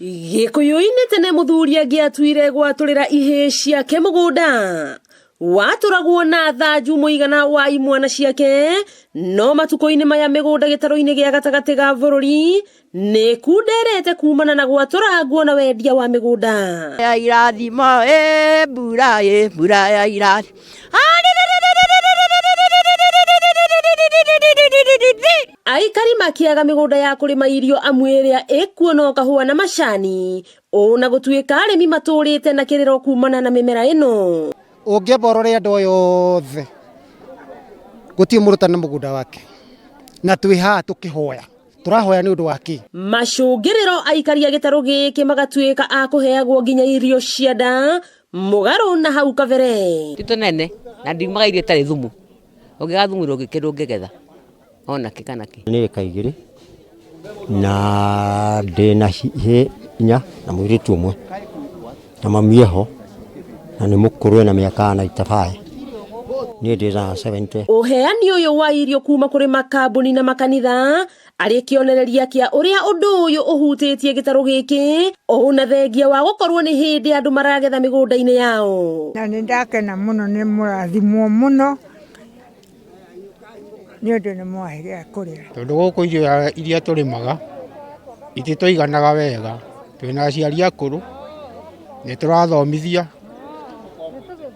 Gĩkũyũ-inĩ tene mũthuri angĩatuire gwatũrĩra ihĩĩ ciake mũgũnda watũragwo na thanju mũigana wa imwana ciake, no matukũ-inĩ maya mĩgũnda gĩtarũ-inĩ gĩa gatagatĩ ga bũrũri nĩ kunderete kumana na gwatũrangwo na wendia wa mĩgũnda. Ya irathimo ĩ mbura ĩ mbura ya irathimo. Aikari makĩaga mĩgũnda ya kũrĩma irio amu ĩrĩa ĩkuo no kahũa na macani, ũũ na gũtuĩka arĩmi matũrĩte na kĩrĩro kumana na mĩmera ĩno. Ũngĩamba ũrore andũ aya othe, gũtirĩ mũndũ ũtarĩ na mũgũnda wake, na twĩ haha tũkĩhoya, tũrahoya nĩ ũndũ wa kĩ? Macũngĩrĩro aikari a gĩtarũ gĩkĩ magatuĩka a kũheagwo nginya irio cia nda mũgarũ na hau kabere. Ti tũnene na ndiumaga irio itarĩ thumu, ũngĩaga thumu ndũngĩgetha ona kĩ kana kĩ. Nĩ ĩka igĩrĩ na ndĩna ihĩĩ inya na mũirĩtu ũmwe na mami eho na nĩ mũkũrũ ena mĩaka 95, niĩ ndĩ na 70. Ũheani ũyũ wa irio kuma kũrĩ makambuni na makanitha arĩ kĩonereria kĩa ũrĩa ũndũ ũyũ ũhutĩtie gĩtarũ gĩkĩ, ũũ na thengia wa gũkorwo nĩ hĩndĩ andũ maragetha mĩgũnda-inĩ yao. Na nĩ ndakena mũno, nĩ mũrathimwo mũno nĩ ũndũ nĩ mwahe gĩa kũrĩa. Tondũ gũkũ irio iria tũrĩmaga ititũiganaga wega, twĩna aciari akũrũ, nĩ tũrathomithia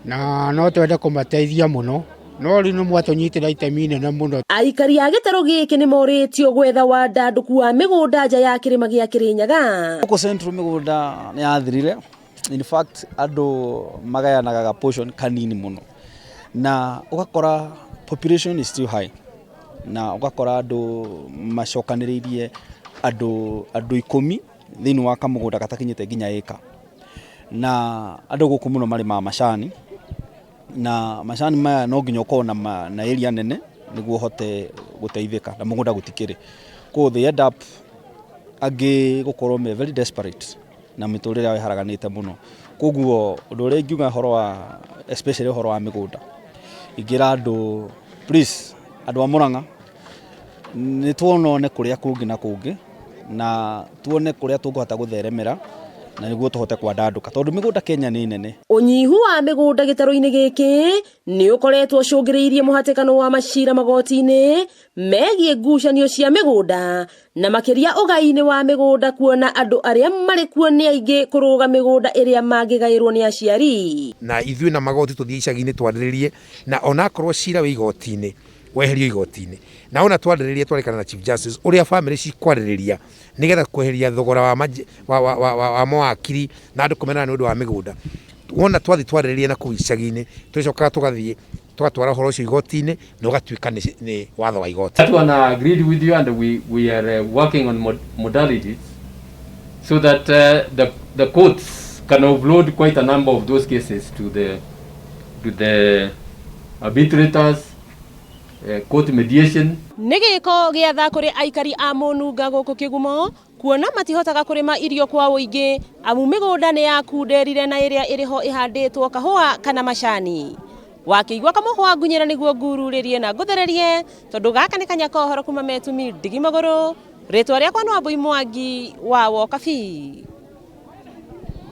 na no twende kũmateithia mũno, no rĩu nĩ mwatũnyitĩra itemi inene mũno. Aikari a gĩtarũ gĩkĩ nĩ morĩtio gwetha wandandũku wa mĩgũnda nja ya kĩrĩma gĩa Kĩrĩnyaga. Gũkũ Central mĩgũnda nĩ yathirire, in fact andũ magayanaga ga portion kanini mũno, na ũgakora population is still high, na ũgakora andũ macokanĩrĩirie andũ 10 thĩinĩ wa kamũgũnda gatakinyĩte nginya ĩka, na andũ gũkũ mũno marĩmaga macani, na macani maya no nginya ũkorwo na area nene nĩguo ũhote gũteithĩka, na mũgũnda gũtikĩrĩ. Koguo they end up angĩ gũkorwo me very desperate na mĩtũrĩre yao ĩharaganĩte mũno. Koguo ũndũ ũrĩa ingiuga ũhoro wa especially ũhoro wa mĩgũnda, ingĩra andũ please, andũ a Murang'a nĩ tuonone kũrĩa kũngĩ na kũngĩ, na tuone kũrĩa tũngĩhota gũtheremera na nĩguo tũhote kwandandũka, tondũ mĩgũnda Kenya nĩ nene. Ũnyihu wa mĩgũnda gĩtarũ-inĩ gĩkĩ nĩ ũkoretwo ũcũngĩrĩirie mũhatĩkano wa macira magoti-inĩ megiĩ ngucanio cia mĩgũnda, na makĩria ũgai-inĩ wa mĩgũnda, kuona andũ arĩa marĩ kuo nĩ aingĩ kũrũga mĩgũnda ĩrĩa mangĩgaĩrwo nĩ aciari. Na ithuĩ na magoti tũthiĩ icagi-inĩ twarĩrĩrie, na onakorwo cira wĩ igoti-inĩ weherio igoti-inĩ, na ona twarĩrĩria twarĩkana na Chief Justice ũrĩa famĩlĩ cikwarĩrĩria nĩgetha kweheria thogora wa mawakiri na andũ kũmenana nĩ ũndũ wa mĩgũnda. Wona twathiĩ twarĩrĩria na kũu icagi-inĩ, tũcokaga tũgathiĩ tũgatwara ũhoro ũcio igoti-inĩ na ũgatuĩka nĩ watho wa igoti. That one I agreed with you, and we are working on modalities so that the courts can offload quite a number of those cases to the arbitrators, court mediation. Nĩ gĩko gĩa tha kũrĩ aikari a Mũnunga gũkũ Kĩgumo kuona matihotaga kũrĩma irio kwa ũingĩ amu mĩgũnda nĩ yakunderire na ĩrĩa ĩrĩho ĩhandĩtwo kahũa kana macani. Wakĩigua kamũhwa ngunyĩra nĩguo ngururĩrie na ngũthererie, tondũ gaka nĩ kanya ka ũhoro kuma Metumi ndigi magũrũ. Rĩtwa rĩakwa nĩ Wambui Mwangi wa Wokabi.